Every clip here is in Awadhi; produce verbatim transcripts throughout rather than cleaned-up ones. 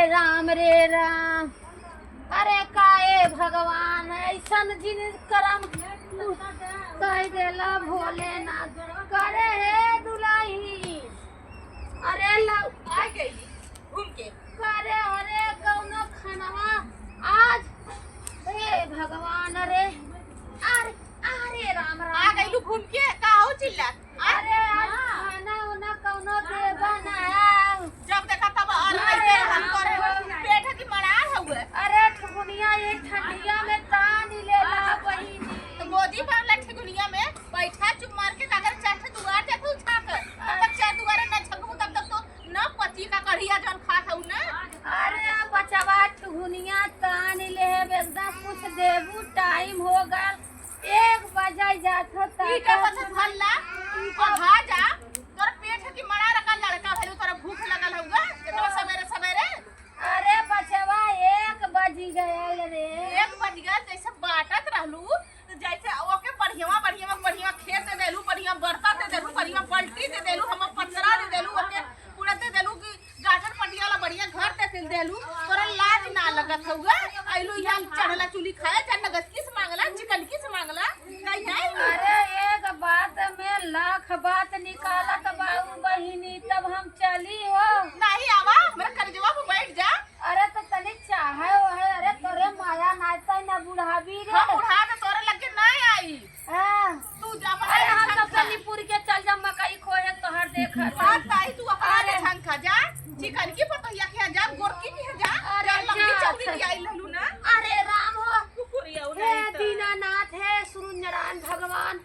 राम रे राम। अरे काहे भगवान ऐसन जिन करम कह देला भोलेनाथ। करे हे दुलाही। अरे लौ आ गई घूम के। करे अरे कौनो खनवा आज। हे भगवान अरे। अरे अरे राम राम। आ गइलू घूम के, का हो चिल्ला? अरे आज खाना उना कौनो देबा ना। जब देखा तब और अरे ऐसे हम करे हो। पेट की मरार हुए। अरे ठुकुनिया ये ठंडिया में तान लेला बहिनी। तो गोदी पर ला ठुकुनिया में बैठा चुप मार के कागर चढ़ दुआर देखू उठा कर। तब तक चार दुआरे न झगबू तब तक तो न पति का कढ़िया जौन खात हऊ ना। अरे बचवा ठुकुनिया तान लेब एकदम कुछ देबू टाइम हो गल। एक बजे जात हो ई का ताकत पता भल्ला? ई का अघा जा, तोर पेट है कि मरा रखा लड़का भेलू, तोरा भूख लगल हउआ, इतना सवेरे सवेरे? अरे बचवा, एक बज गयल रे। एक बज गयल, जैसे बाटत रहलू, तो जैसे ओके बढ़िया, बढ़िया, बढ़िया खेत दे देलू, बढ़िया बर्तन दे देलू, बढ़िया बाल्टी दे देलू, हम पतरा दे देलू, ओके पूरा दे देलू कि गाजर पटियाला बढ़िया घर दे दिल देलू, तोरा लाज ना लगत हउआ? आइलू यहाँ चढ़ला चुली खाए, चाहे नगद किस मांगला, चिकन किस मांगला, कही है? अरे एक बात में लाख बात निकालत बाऊ बहिनी, तब हम चली हो। नहीं आवा, मेरा करेजवा पे बैठ जा। अरे तो तनी चाहे वो है, अरे तोरे माया ना तै ना बुढ़ाबी रे। हम बुढ़ा तो तोरे लगे ना आई। हाँ। तू जा, अपन अरे हम सब झंखा। चली पूरी के चल जा, मकई खोए तोहर देख। बात ताई तू अपना अरे। के झंखा जा, चिकन की पतोहिया के जा, गोरकी के जा, अरे जा लंबी जा, चौड़ी अच्छा। के आई ललू ना। अरे राम हो। कुकुरिया हे उठाई तो। दीनानाथ, हे सूर्य नारायण भगवान।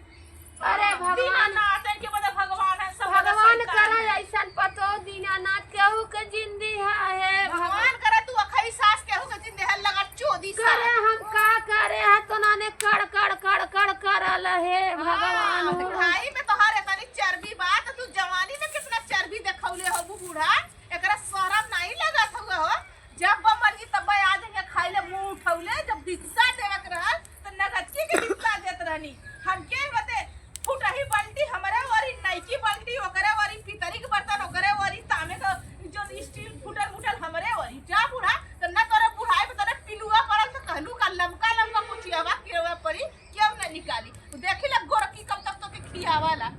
अरे हाँ, भगवान। दीनानाथ है के बदे भगवान है, सब भगवान शंकर करे है। ऐसन पतो दीनानाथ केहू के जिंदी है, हे भगवान। भगवान करे तू अखई सास केहू के जिंदी है, लगा चोदी सास। करे हम का करे है, तो नाने कड़, कड़, कड़, कड़ करल है, हाँ, भगवान हो। भाई में तोहार इतनी चर्बी बा, तो तू जवानी में कितना चर्बी देखौले हो बूढ़ा, एकरा शरम नहीं लगत हुआ हो? जब बा मर्जी तब बा आ जाइए खाई ले मुंह उठौले, जब दिस्सा देवत रहल, तो नगचकी के दिस्सा देत रहनी। हमके बते फुटही बाल्टी हमरे ओरी, नईकी बाल्टी ओकरे ओरी, पितरी के बर्तन ओकरे ओरी, तामे के जो स्टील फूटल मुटल हमरे ओरी। जा बूढ़ा, तो न तोरे बुढ़ाई में तोरे पिलुआ पड़ल तो कहलू का लमका लमका कुचियावा केवे परी, क्यों न निकाली? देखी ले गोरकी कब तक तोके खियावाला।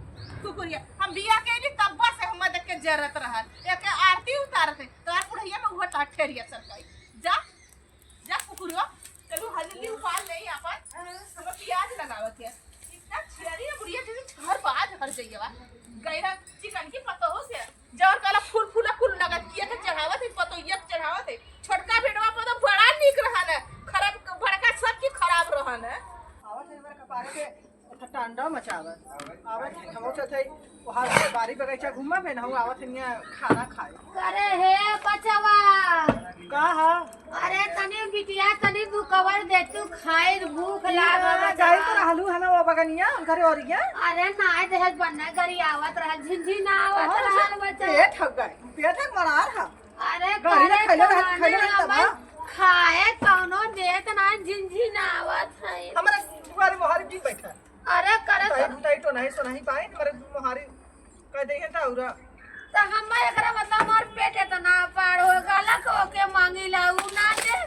कुकुरिया, हम बिया के नी तब्बा से हम देख के जरत रहल। एके आरती उतारते, तोर बुढ़ैया में उहो ठेरिया सरकाई। जा, जा कुकुरिया, चलू हल्दी उबाल ले आपन। हम प्याज लगावत है। इतना छियारी है बुढ़िया, जैसे हर बाज हर जइया। गैरा चिकन की पतोह से जौन काला फूल फूला कुल लगत किया के चढ़ावत है, पतोहिया के चढ़ावत है। छोटका बेटवा पर तो बड़ा नीक रहन है, खराब बड़का सब की खराब रहन है। आवत है हमारे कपारे पे, ओठा टांडा मचावत। आवत है, हम सोचत है, वहाँ से बारी बगीचा घूमा पे ना, आवत है यहाँ खाना खाए। करे हे बचवा। का हा? अरे तनी बिटिया तनी भुकवर दे तू खाए, भूख लागल बा। जाई तो रहलू है ना वो बगनिया, उनकरे ओरिया। अरे नाय देहत बन्ना गरी आवत रहल, झिनझिन आवत हाँ, रहल बच्चा। पेट हक गए, पेट हक मरार हा। अरे गाड़ी करे में खैले रहल, कमाने खैले रहल तब, अपन हाँ। खाए कौनो देत ना, झिनझिन आवत है। हमारे दुआरे मोहारी भी बैठा। अरे करे भुताई, तो भुताई तो नहीं सो नहीं पाए, हमारे मोहारी कह दे है तो उरा। तो हम एकरा मतलब हमार पेट इतना पार हो गला कि ओके मांगी ला, ऊ ना दे,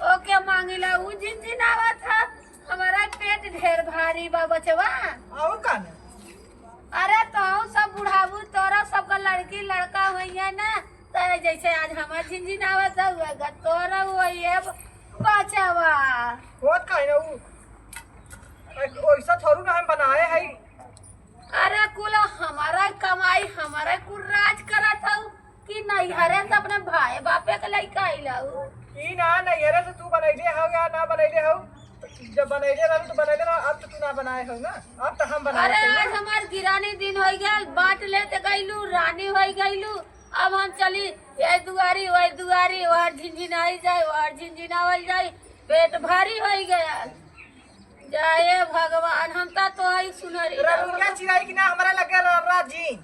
ओके मांगी ला, ऊ झिनझिन आवत है। हमारा पेट ढेर भारी बा बचवा। और का ना? अरे तो सब बुढ़ाबू तोरा सबका लड़की लड़का होइए ना, तो जैसे आज हमार झिनझिन आवत है, वैसा तोरा होइए बचवा। होत का है ना ऊ? ऐ-, वैसा थोड़ू ना हम बनाए है। अरे कुल हमारा कमाई, हमारा कुल राज करत हऊ कि नैहरे से अपने भाई बापे के लइका आइल हऊ? ई ना, नैहरे से तू बनैले हऊ या ना बनैले हऊ? जब बनैले रहलू तो बनैले रह, अब तो तू ना बनाए हऊ ना, अब तो हम बनाए अरे हऊ ना। आज हमार गिरानी दिन होइ गया, बांट लेते गइलू, रानी होइ गइलू, अब हम चली ये दुआरी, वही दुआरी, वहर झिनझिनाई जाए, वहर झिनझिनावल जाए, पेट भारी होइ गया। जाए भगवान, हम ता तो आई सुनरी रउआ चिराई कि ना हमरा लगे र-, राजी।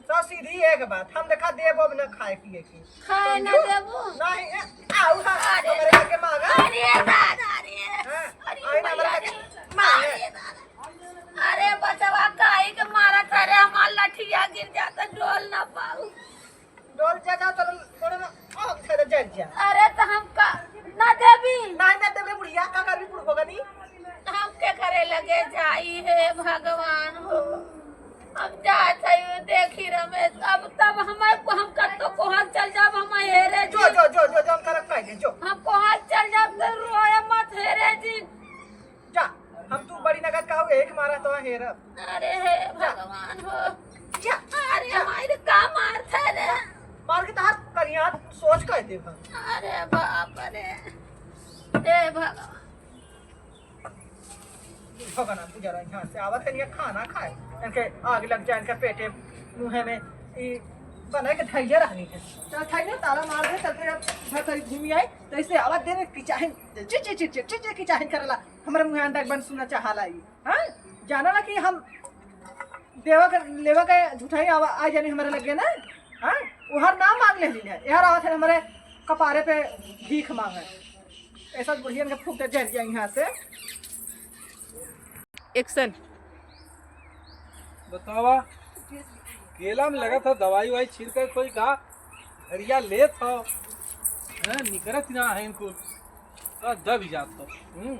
तो सीधी एक बात, हम देखा देबो न खाए पिए के। खाए ना समझू? देबो? नहीं, ए, आऊ हा, अरे। हमरे लगे मांगा। अरे दादा रे। हाँ, अरे आई ना हमरा भैया लगे रे। मांगे। अरे दादा। अरे बचवा काहे के मारा करे, हमार लठिया गिर जाता, डोल ना पाऊ। डोल जा, जा, तोर, तोर ना, ओ, धर, जर जा। अरे यहाँ सोच कह दे हम। अरे बाप रे, ए भगवान। भगवान, गुजरा यहाँ से आवत है, ये खाना खाए, इनके आग लग जाए, इनके पेटे मुँहे में ई बनाए के धैले रहनी है। चल, धैले ताला मार दे, चलते अब घर से घूमी आई, तो इसे आवत दे में किचाहिन, चिच, चिच, चिच, चिच, चिच, किचाहिन करला, हमरे मुँहे अंडा बन सुना चाहाला ई। हाँ? जाना ना कि हम देवा के, लेवा के झूठाई आवा, आ जाने हमरे लगे ना। हाँ? ओहर नाम मांग ले लीन है। एहर आवत है हमरे कपारे पे भीख मांगे। ऐसा बुढ़ियन के फूक दे जर जाए यहाँ से। एक्शन। बतावा, केला में लगा था दवाई वाई छिड़के कोई का? घरिया लेत हो, हैं, निकरत ना है इनको। का दब जात हो, हम्म?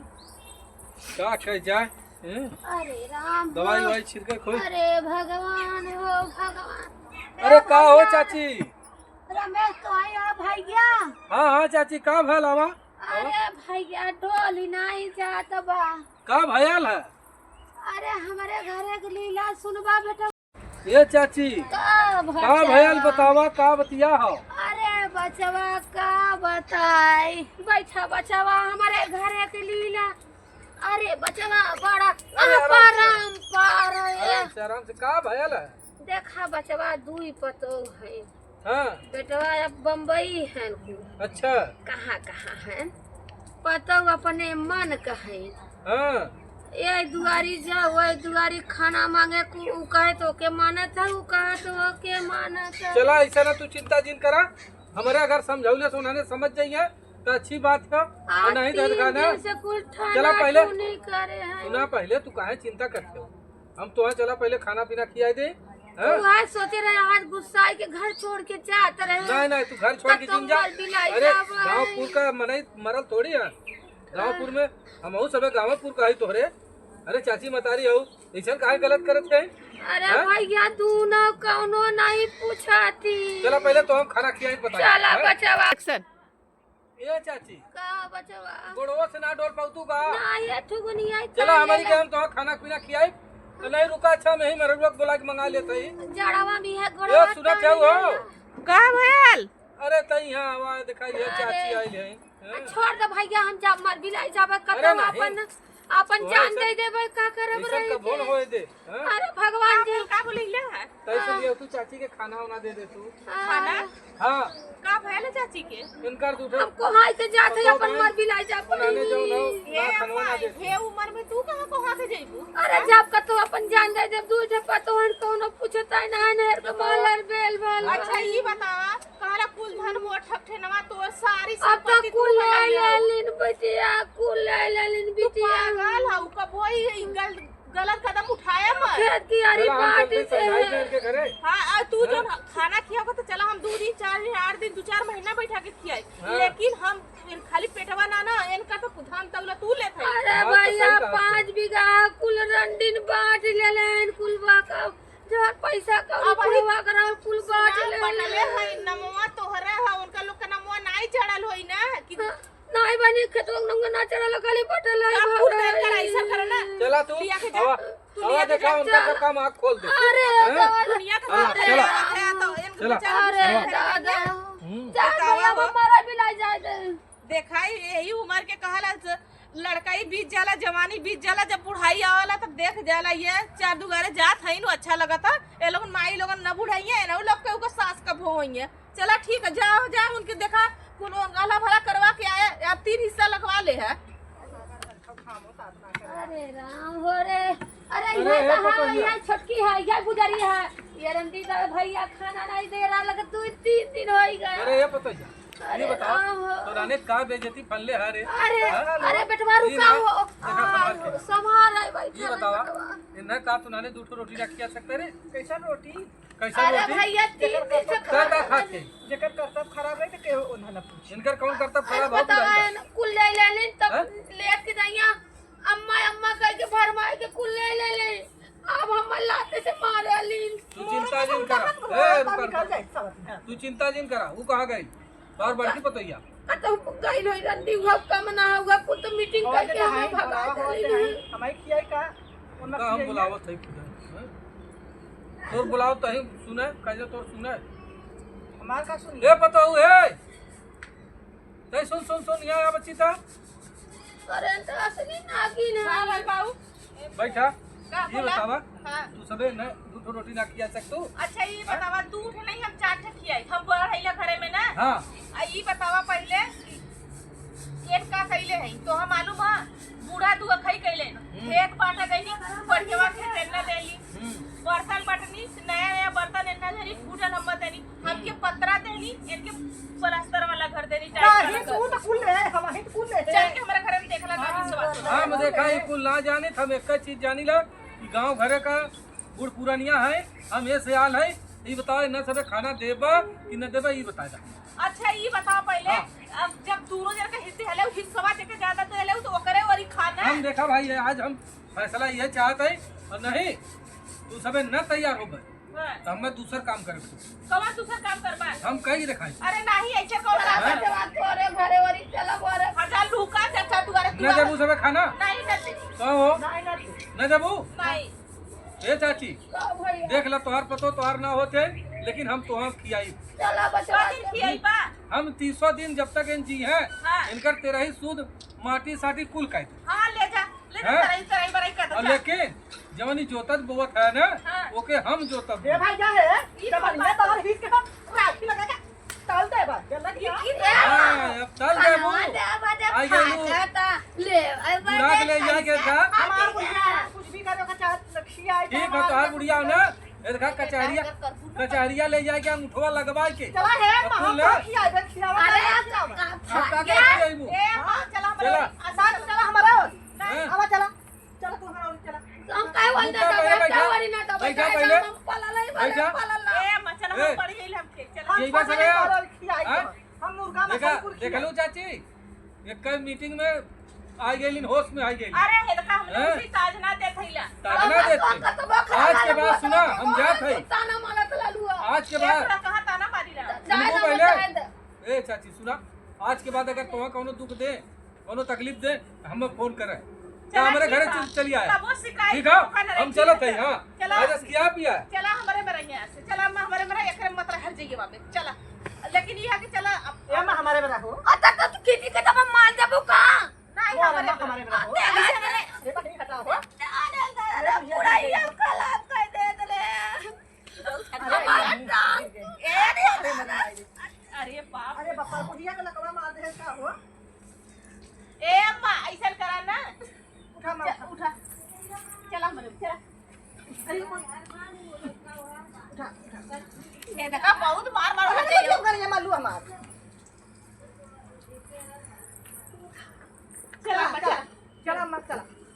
का कह जाए, हम्म? अरे राम दवाई हो। वाई छिड़के कोई? अरे भगवान हो भगवान। अरे का हो चाची? रमेश तो आयो भैया। हाँ, हाँ चाची, का भल आवा? अरे भैया, डोली नहीं जात बा। का भयल है? अरे हमरे घरे के लीला सुनबा बेटा। ए चाची, का का भयल बतावा, का बतिया हो? अरे बचवा का बताई, बैठा बचवा, हमरे घरे के लीला। अरे बचवा बड़ा अरे आराम से। अपरंपार है। आराम से, आराम से, का भयल है? देखा बचवा, दुई पतोह है। हाँ। बेटवा अब बम्बई है। अच्छा। कहाँ कहाँ है? पतोह अपने मन का है। हाँ। ए दुआरी जा, ओए दुआरी खाना मांगे, कु-, उ कहे तो के मानत है, उ कहे तो के मानत है। चला, ऐसा ना तू चिंता जिन करा, हमरे अगर समझौले से उन्होंने समझ जाइए तो अच्छी बात है, और आज नहीं तो तीन देखा ना। दिन से कुल चला पहले, ठनाठुनी करे हैं। सुना पहले, तू काहे चिंता करते हो? हम तो चला पहले खाना पीना खियाई दे, हैं? तू आज सोचे रहे, आज गुस्सा के घर छोड़ के जात रहे। नहीं, नहीं, तू घर छोड़ के तब जिन जा। मर भी नहीं अरे, जावा है। गाँवपुर का मनई मरल थोड़ी है। गाँवपुर में हमहू सबे गाँवपुर का है तोहरे। अरे, चाची मतारी हो, ऐसन काहे गलत करत है? अरे हैं? भैया, दूनो कौनो नहीं पूछाती। चला, पहले तो हम खाना खियाई, बताई, चला, हैं? बचावा। एक्शन। ए चाची। का बचवा? गोड़वा से ना डोल पाऊ तू का? ना, ये ठुगुनिया चला, हमारी के हम तो खाना पीना खियाई। तो नहीं रुका, अच्छा, मैं ही मरलुआ के बुला के मंगा लेते ही। जड़वा भी है, ए, गोड़वा सुना तनी चाहू हो? ना। का भयल? अरे, तई यहाँ आवा, देखा, ये अरे। चाची आइल है। हैं? छोड़ दे भैया, हम जा मर भी लाई जाबे, अरे कतौ नहीं। अपन, अपन तोहरे जान ऐसन, दे देबे, का करब ऐसन रहे कबो न के? होए दे, हैं? अरे भगवान जी। का बोले ले है? तैसे हाँ। लियो तू चाची के खाना उना दे दे तू। हाँ। खाना? हाँ। का भयल है चाची के? इनकर दूठे हम कोहाई के जात है, पतोह अपन बहन, मर भी लाई जा उन्होंने पड़ी। जो ना, ये ना खनवा ना अम्मा, देती। ये उम्र में तू कहाँ कोहा के जइबू? अरे हाँ? जब का तो अपन जान दे देब, दूठे पतोहन कौनो पूछता है ना, नहर के बतावा। मालर बेल भाल। अच्छा, ई बतावा, कहला कुल धन मोर ठकठेनवा तोर सारी अब तो संपत्ति तू कुल ले ले ले। लेलिन बिटिया, कुल ले लेलिन तू बिटिया। पागल हऊ, कबो ई, ई गल-, गलत कदम उठाया मत। खेत की आरी चला, हम पार्टी चलते से संझाई है। बहन के घरे। हाँ, आ तू हाँ? जो खाना खिया को तो चला, हम दो दिन, चार दिन, आठ दिन, दो चार महीना बैठा के खियाई। हाँ। लेकिन हम इन खाली पेटवा ना, ना, इनका तो धन दौलत तू लेत है। अरे हाँ, तो भैया, सही कहा। पाँच बीघा कुल रंडीन बांट लेलेन, कुल बाका जहर पैसा कौड़ी अब अभी बुढ़वा के रहल, कुल बाँच सुना, ले। बटले है, नमवा तोहरे है, उनका लोग का नमवा नाई चढ़ल होई ना, कि हाँ, नाई बनी, खेतवा के नमवा ना चढ़ल, खाली बटल है, का कुल भाई। कर, ऐसा करे ना। चला तू, लिया के जा, आवा, तू आवा लिया के देखा, जा। उनका सब काम आँख खोल दे। अरे, हैं? दादा। दुनिया का हाँ, बाप रे, चला। दादा, तो इनको चला। बेचारा अरे, आवा। दादा। हम्म। जा, बतावा भैया, हो। हमारा भी लाई जाए दे। देखा, यही उम्र के कहला से लड़काई बीत जाला, जवानी बीत जाला, जब बुढ़ाई आवेला तब देख जाला, ये चार दुआरे जात हईन, अच्छा लगता। ए लोगन माई लोगन न बुढ़ाइए, एनहु लोग के ऊपर सास कब होइए। चला ठीक है, जाओ, जाओ उनके देखा, कुल अला भला करवा के आए, अब तीन हिस्सा लगवा ले है। अरे राम हो रे, अरे अरे ये हे कहाँ है, पतोहिया। ये छोटकी है, ये गुजरी है, ये रंडी दा भैया खाना नहीं दे रहा, लगे दो तीन दिन हो ही गया। अरे ये पतोहिया, अरे ये बताओ, राम हो। तोराने का बेइज्जती फलले है रे? अरे, हाँ? अरे बेटवा, ये रुका ना, हो। देखा, संभाल के। संभाल, आई बैठा ये है बतावा, बेटवा। इन्हें का तूने दो ठो रोटी रख किया सकते रे? कैसा रोटी? कैसा अरे रोटी? भैया, तीन दिन से का, का खा खा के? जेकर करतब खराब रहे तो केहू उन्हें ना पूछे। इनकर कौन करतब अरे खराब हो बतावा, बुढ़ाई का? ना, कुल ले ले लेन, तब हैं? लेट के जाइया। अम्मा, अम्मा कह के भरमाए के कुल ले ले ले। अब हम लाते से मारे लीन। तू चिंता जिन करा। ए, रुका, रुका। तू चिंता जिन करा। वो कहाँ गई? और बड़की पतोहिया? कतहु गइल होई रंडी, हुआ कम ना हुआ, कुल तो मीटिंग और करके देखा हमें है, भगा बतावा, देली। हमारे खियाई का? उनका हम बुलावत है खुद, हैं? तोर बुलाओ तही सुने, कैसे तोर सुने? हमार का सुनी? ए पतोहू, ए! तै सुन, सुन, सुन, यहाँ आ बच्ची ता। करंट असली नागिन है। का भल बाऊ? बैठा। का ये बोला? बतावा, हाँ। तू सबे न दू ठो रोटी ना खिया सकतू? अच्छा, ये हाँ? बतावा, दू ठो नहीं, हम चार ठो खियाई। हम बढ़ैला घरे में ना। हाँ। आ, ये बतावा पहले, ये का कैले है? तो हम मालूम है, बूढ़ा दुआ खाई कैले न। हम्म। खेत बांटा गई, बढ़िया खेत एन्ना देली। हम्म। बर्तन बटनी, नया नया बर्तन एन्ना धरी, फूटल हम देनी। हमके पतरा देनी, इनके प्लास्टर वाला घर देनी, टाइल्स वाला घर। तो कुल है, हम ही तो कुल है। चल के हमारे घर में देखला का विश्वास। हम देखा, ये कुल ना जानी, हम एक चीज जानी ला कि गांव घरे का बूढ़ पुरानिया है, हम ये सयाल है, ये बताओ, इन्ना सबे खाना देबा कि न देबा, ये बताए दा। अच्छा, ये बताओ पहले, हाँ। अब जब दूनो जन का हिस्से हले, हिस्सवा देके ज्यादा दे ले, तो ओकरे ओरी खाना। हम देखा भाई, आज हम फैसला ये चाहत है, और नहीं, तू सबे न तैयार होबे, हाँ। तो हमें दूसर काम करे। कौन दूसर काम करबा? हम कहीं दिखाई। अरे नहीं, ऐसे कौन काम हाँ? करबा? तोरे घरे ओरी चला बोरे। अच्छा, लुका से अच्छा दुआरे न दुआरे। देबू सबे खाना? नहीं, नहीं। कहो। नहीं, नहीं। न देबू? नहीं। ए चाची, का भैया? देख ला, तोहार पतो तोहार ना होते, लेकिन हम तोहार खियाई। चला बचवा, कौन दिन खियाई बा? हम तीसों दिन जब तक इन जी हैं, हाँ। इनकर तेरही सूद माटी साटी कुल काट। हाँ, ले जा, ले जा, हैं? तरई, तरई, बरई कर और जा। लेकिन जवनी जोतत बोवत है ना, हाँ। ओके हम जोतब। ए भाई, जा है, ई जब कौन मैं बात? तोहर हित के हम राखी लगा के तल दे बा, चल ई, दिया। ई, हाँ, अब तल दे बू। कनवा दे बा, दे आई गई बू। फाटा ता। ले, आई बा, बुढ़ा के दे ले जाके खा। हमार कुछ भी करे, ओकर चाहत लक्ष्मी आई, ठीक है, तोहार बुढ़िया हो ना, ए, देखा, कचहरिया, कचहरिया ले जाके अंगूठवा लगवा के। चला है, अब माँ, फूल ले। खिया दे, खियावा अरे, दे, अब खियावा। का अब का खा? के खियाइबू? ए, माँ, चला हमारे चला। ओर। आ, साथ चला हमारे ओर। हैं? आवा, चला। चला, तू हमारे ओर चला। हम काहे वाली मुद्दा ना पहले दबा, बैठा। काहे वाली ना दबा, बैठा काहे पहले। हम पाला लाई, पाला, बैठा। पाला ला। ए, माँ, चला, हम ए। पढ़ गइल हमके। चला। ये बात हम है। हमारे ओर खियाई हाँ? दे। हम मुर्गा देखा, मछली कुल देख खियाई। लो चाची, एक मीटिंग में आ गइलिन, होश में आ गइलिन। अरे, हेलका हमने हैं? उसी ताजना दे थैला। ताजना देते। आज के बाद सुना, हम जात है। ताना मारत लालुआ। आज के बाद। कहाँ ताना मारी ला? तुमको पहले। ए चाची, सुना, आज के बाद अगर तुम्हें कौनो दुख दे, कौनो तकलीफ दे, हमें फोन करे। चला, हमारे घरे चल, चली आया। तब वो शिकायत ठीक है, हम चलत है, हाँ। चला। आज क्या पिया? चला, हमारे में रहिए आज से। चला, हम हमारे में रहिए, एकरे मत रह, हर जाइए वापस। चला। लेकिन ये है कि चला, अब ए, अम्मा, हमारे में रहो। अच्छा, तो तू किसी के तब मार देबो का? नहीं, हमारे में रहो। अरे, अरे, अरे, अरे, पूरा ये हालत कर दे, अरे। अरे, अरे, अरे, अरे, अरे बाप। अरे बाप रे, बुढ़िया के लकवा मार दे का हो? ए अम्मा, ऐसा करा ना। उठा माँ, उठा। चला मरे, चला। अरे, उठा, उठा। ये देखा, बहुत मार मार हो जाए। ये मालू हमार। चला, चला, चला। चला, मत चला।